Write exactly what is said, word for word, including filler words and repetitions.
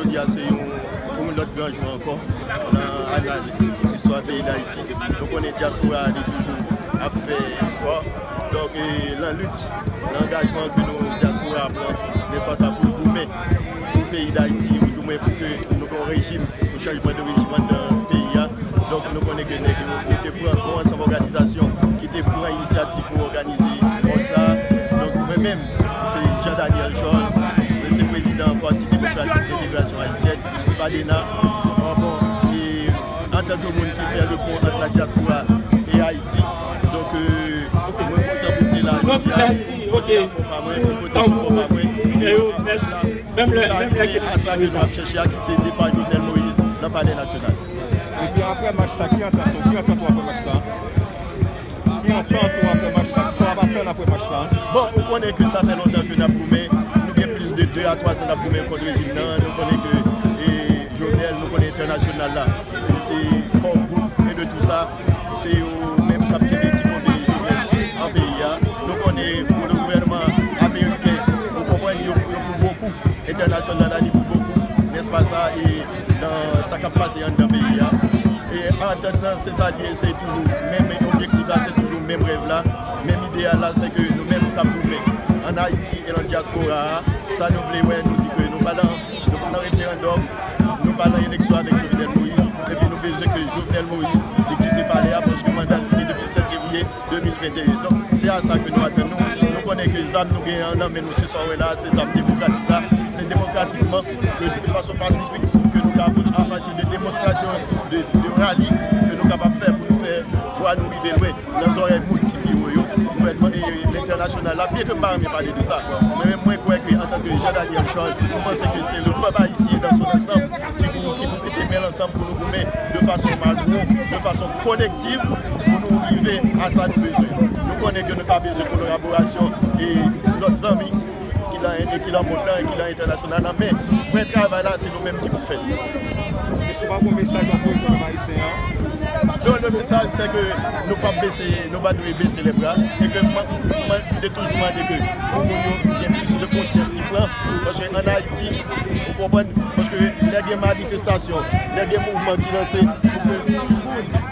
Jodi a se yon, yon lòt gran jou ankò nan anal istwa peyi Dayiti. Nou konnen dyaspora a li toujou ap fè istwa. Donk, e, nan lit, nan angajman ke nou dyaspora a pran, nèspa sa, pou goumen pou peyi Dayiti, ou di mwen pou ke nou gen yon rejim, yon chanjman de rejim anndan peyi a. Donk, nou konnen ke nèg yo, yo te pran yon ansanm òganizasyon ki te pran inisyativ pou òganize mòg sa. Donk, mwen menm, se Jean Daniel Jorge, mwen se prezidan Pati Demokratik de Liberasyon Ayisyèn, PADENA. Bon, bon, e antanke moun ki fè le pon ant la dyaspora e Ayiti, donk, e, mwen kontan pou m te la jodi a. Mèsi, ok. Pou pote sipò pa mwen. Mèsi. Menm lè, menm lè ke nou ap chèche a, ki se depa Jovenel Moïse nan Palè Nasyonal. Epi apre match sa, ki antant ou, ki antant ou apre match sa? Ki antant ou apre match sa? Kisa w ap atann apre match sa? Bon, ou konnen ke sa fè lontan ke n ap goumen. Nou gen plis de de a twa zan n ap goumen kont rejim nan. Nou konnen ke, e, Jovenel, nou konnen entènasyonal la, li se core group e de tou sa, se yo menm k ap kenbe, ki kenbe Jovenel an peyi a. Nou konnen pou le gouvènman ameriken, nou konprann yo, yo pou bokou, entènasyonal la, li pou bokou, nèspa sa, e nan sa k ap pase anndan peyi a. E antant lan, se sa l ye, se toujou menm objektif la, se toujou menm rèv la, menm ideyal la, se ke nou menm k ap goumen ann Ayiti e nan dyaspora a, sa nou vle wè, nou di ke nou pa nan, nou pa nan referandòm, nou pa nan eleksyon avèk Jovenel Moïse, epi nou bezwen ke Jovenel Moïse li kite palè a, paske manda l fini depi sèt fevriye de mil venteyen. Donk, se a sa ke nou atann nou. Nou konnen ke zam nou genyen an nan men nou, se sa w wè la, se zam demokratik la. Se demokratikman, ke de fason pasifik, ke nou ka, apati de demonstrasyon, de, de rali, ke nou kapab fè pou nou fè vwa nou rive lwen nan zòrèy moun ki pi wo yo, gouvènman e lentènasyonal la, byen ke m pa renmen pale de sa. Mwen menm, mwen kwè ke antanke Jean Daniel Charles, mwen panse ke se le pèp ayisyen dans son ensemble ki pou, ki pou mete men ansanm pou nou goumen de fason magro, de fason kolektif, pou nou rive a sa nou bezwen. Nou konnen ke nou ka bezwen kolaborasyon e lòt zanmi ki nan, e ki nan mond lan, e ki nan entènasyonal lan, men vrè travay la, se nou menm ki pou fè l. Èske w pa gen yon mesaj w ap voye pou pèp ayisyen an? Non, le mesaj, se ke nou p ap bese, nou pa dwe bese lè bra, e ke mwen, mwen, mwen te toujou mande ke pou moun yo gen plis de konsyans ki pran, paske ann Ayiti, ou konprann, paske lè gen manifestasyon, lè gen mouvman ki lanse, pou ke tout moun